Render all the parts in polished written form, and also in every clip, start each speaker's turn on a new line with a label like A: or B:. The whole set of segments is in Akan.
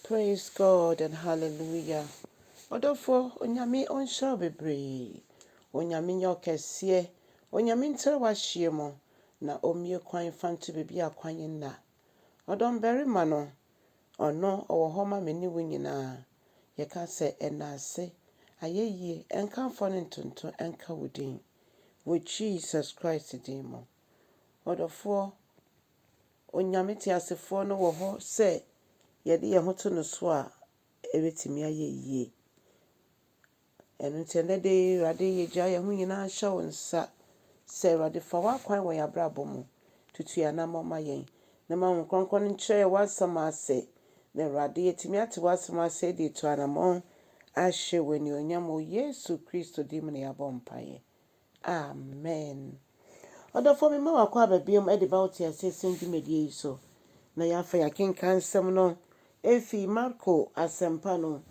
A: Praise God and hallelujah. Ɔdɔfoɔ, Onyame ɔnhyira wo bebree. Onyame nyɛ wo kɛseɛ. Onyame ntrɛ w'ahyeɛ mu na ɔmmue kwan fa nto baabi a kwan nna. Ɔdɔmbarima no, ɔno ɔwɔ hɔ ma me ne wo nyinaa. Yɛka sɛ ɛnaase, ayɛyie, ɛnkamfo ne ntonto ɛnka wo din. Wɔ Jesus Christ din mu. Ɔdɔfoɔ, Onyame teasefoɔ no wɔ hɔ sɛ yɛde yɛn ho to no so a, ɛbɛtumi ayɛ yie. Ɛno nti ɛnnɛ da yi, Awurade, yɛgyaa yɛn ho nyinaa hyɛ wo nsa sɛ Awurade fa w'akwan wɔ yɛn abrabɔ mu. Tutu yɛn anammɔn ma yɛn. Na ma Honhom Kronkron no nkyerɛ yɛn w'asɛm ase. Na Awurade, yɛtumi ate w'asɛm ase de atu anammɔn ahyɛ wo anuonyam wɔ Yesu Kristo din mu na yɛabɔ mpaeɛ. Amen. Ɔdɔfoɔ, mema wakɔ aba biom de ba wo te aseɛ dwumadie yi so. Na yɛafa yɛakenkan nsɛm no efi Marko Asɛmpa no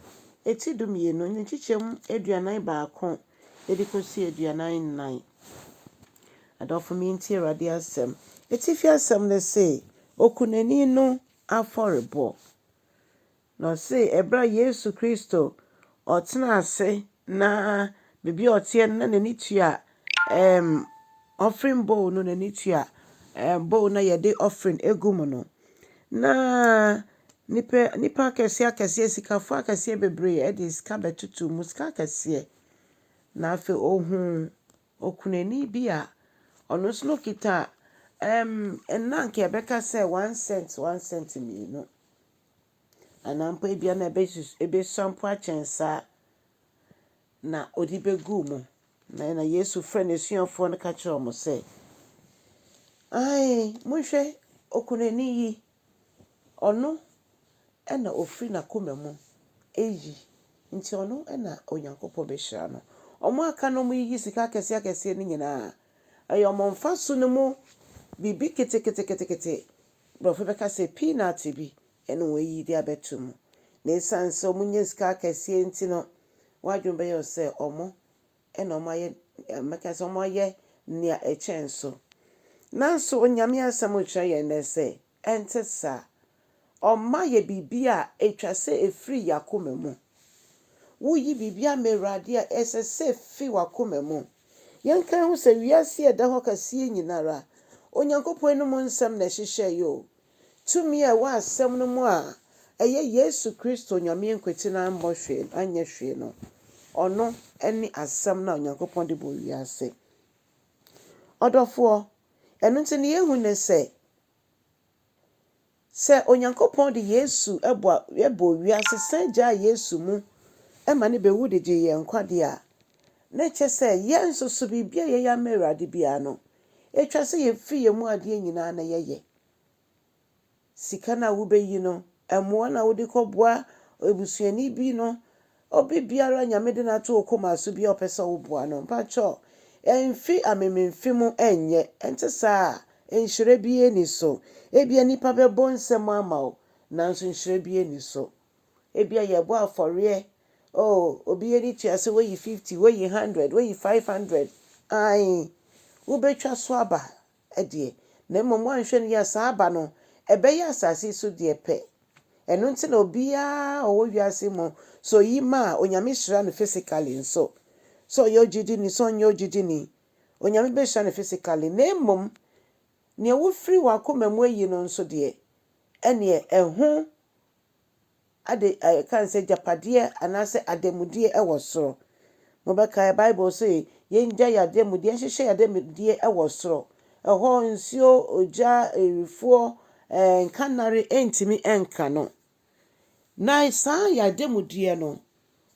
A: eti 12 ne nkyekyɛm 41 de kɔsi 44. Adɔfo, mintie Awurade asɛm. Etifi asɛm no se, okunani no afɔrebɔ. Na ɔse ɛberɛ a Yesu Kristo ɔtena ase na baabi a ɔteɛ no na n'ani tua offering bowl no, n'ani tua bowl na yɛde offering egu mu no. Na nipa akɛseɛ akɛseɛ, sikafoɔ akɛseɛ bebree de sika bɛtoto mu, sika akɛseɛ. Na afei ohuu okunani bi a ɔno nso no kita nna nka yɛbɛka sɛ 1 cent, 1 cent mmienu. Anaa mpo ebia na ebesua mpo akyɛn saa na ɔde bɛguu mu. Na ɛna Yesu frɛ n'asuafoɔ no ka kyerɛ wɔn sɛ, "Ae, monhwɛ okunani yi, ɔno ɛna ofiri n'akoma mu eyi, nti ɔno ɛna Onyankopɔn bɛhyira no. Ɔmo aka no, ɔmo yiyi sika akɛseɛ akɛseɛ no nyinaa, ɛyɛ ɔmo mfaso no mu biribi keteketekete, borɔfo bɛka sɛ peanut bi, ɛna wɔayi de abɛto mu. Na esiane sɛ ɔmo nya sika akɛseɛ nti no, wɔadwene bɛyɛ sɛ ɔmo ɛna ɔmo ayɛ, mɛka sɛ ɔmo ayɛ nea ɛkyɛn so. Nanso Onyame asɛm kyerɛ yɛn nnɛ sɛ ɛnte saa. Ɔma yɛ biribi a etwa sɛ efiri yɛn akoma mu. Woyi biribi ama Awurade a, ɛsɛ sɛ efi w'akoma mu. Yɛnka ho sɛ wiase a ɛda hɔ kɛseɛ nyinara, Onyankopɔn anom nsɛm na ɛhyehyɛ yi o. Tumi a ɛwɔ asɛm no mu a ɛyɛ Yesu Kristo, Nyame nkwati no ammɔ hwee anyɛ hwee no, ɔno ne asɛm no a Onyankopɔn de bɔ wiase. Ɔdɔfoɔ, ɛno nti ne yɛhu ne sɛ Onyankopɔn de Yesu ɛbɔ wiase san gyaa Yesu mu ɛma ne bɛwu de gye yɛn nkwa deɛ a, na kyerɛ sɛ yɛn nso so biribi a yɛyɛ ama Awurade biara no, etwa sɛ yɛfiri yɛn mu adeɛ nyinaa na yɛyɛ. Sika no a wobɛyi no, mmoa no a wode kɔboa ebusuani bi no, obi biara Nyame de no ato wo koma so bi a ɔpɛ sɛ woboa no, mpakyɛw, ɛmfi amememfi mu ɛnyɛ. Ɛnte saa a, nhyira bi ani so. Ebia nipa bɛbɔ nsɛm ama wo, nanso nhyira bi ani so. Ebia yɛbɔ afɔreɛ, oh, obi ani tua sɛ woyi 50, woyi 100, woyi 500, ae, wobɛtwa so aba ɛdeɛ. Na mmom woanhwɛ no yie a, saa aba no, ɛbɛyɛ asase yi so deɛ pɛ. Ɛno nti na obiara a ɔwɔ wiase mu, sɛ oyi ma a, Onyame hyira no physically nso. Sɛ ɔyɛ ogyidini, sɛ ɔnyɛ ogyidini, Onyame bɛhyira no physically. Na mmom, nea wofiri w'akoma mu ayi no nso deɛ, ɛneɛ ɛho ade ɛka sɛ agyapadeɛ anaasɛ ademudeɛ ɛwɔ soro. Mobɛkae Bible sɛ yɛngya yɛn ademudeɛ, nhyehyɛ yɛn ademudeɛ ɛwɔ soro. Ɛhɔ nsuo, ogya, ewifoɔ, nkanare ntumi nka no. Na saa yɛn ademudeɛ no,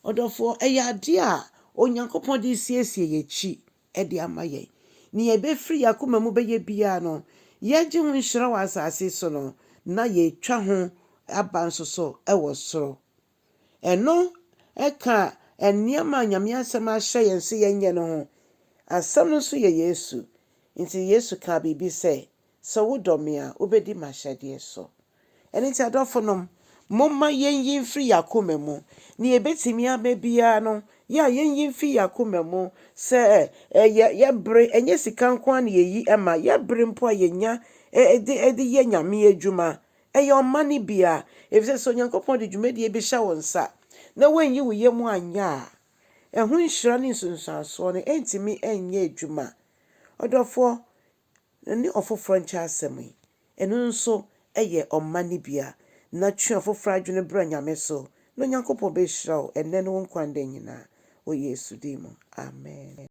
A: ɔdɔfoɔ, ɛyɛ adeɛ a Onyankopɔn de siesie yɛn akyi ɛde ama yɛn. Nea ɛbɛfiri yɛn akoma mu bɛyɛ biara no, yɛgye ho nhyira wɔ asase so no, na yɛtwa ho aba nso so ɛwɔ soro. Ɛno ɛka nneɛma a Nyame asɛm ahyɛ yɛn sɛ yɛnyɛ no ho. Asɛm no nso yɛ Yesu. Nti Yesu kaa biribi sɛ, sɛ wodɔ me a, wobɛdi m'ahyɛdeɛ so. Ɛno nti adɔfonom, momma yɛnyi mfiri yɛn akoma mu. Nea yɛbɛtumi ama biara no, yɛ a yɛnyi mfiri yɛn akoma mu sɛ ɛyɛ yɛbere, ɛnyɛ sika nko ara na yɛyi ɛma, yɛbere mpo a yɛnya ɛde yɛ Nyame adwuma. Ɛyɛ ɔma no bi a, Efisɛ sɛ Onyankopɔn de dwumadie bi hyɛ wo nsa na woanyi wo yam anyɛ a, ɛho nhyira ne nsunsuansoɔ no ɛntumi nyɛ adwuma. Ɔdɔfoɔ, ne ɔfoforɔ nkyɛ asɛm yi. Ɛno nso yɛ ɔma no bi a, na twe ɔfoforɔ adwene bra Nyame so, na Onyankopɔn bɛhyira wo ɛnnɛ ne wo nkwa nna nyinaa. Wɔ Yesu din mu, amen.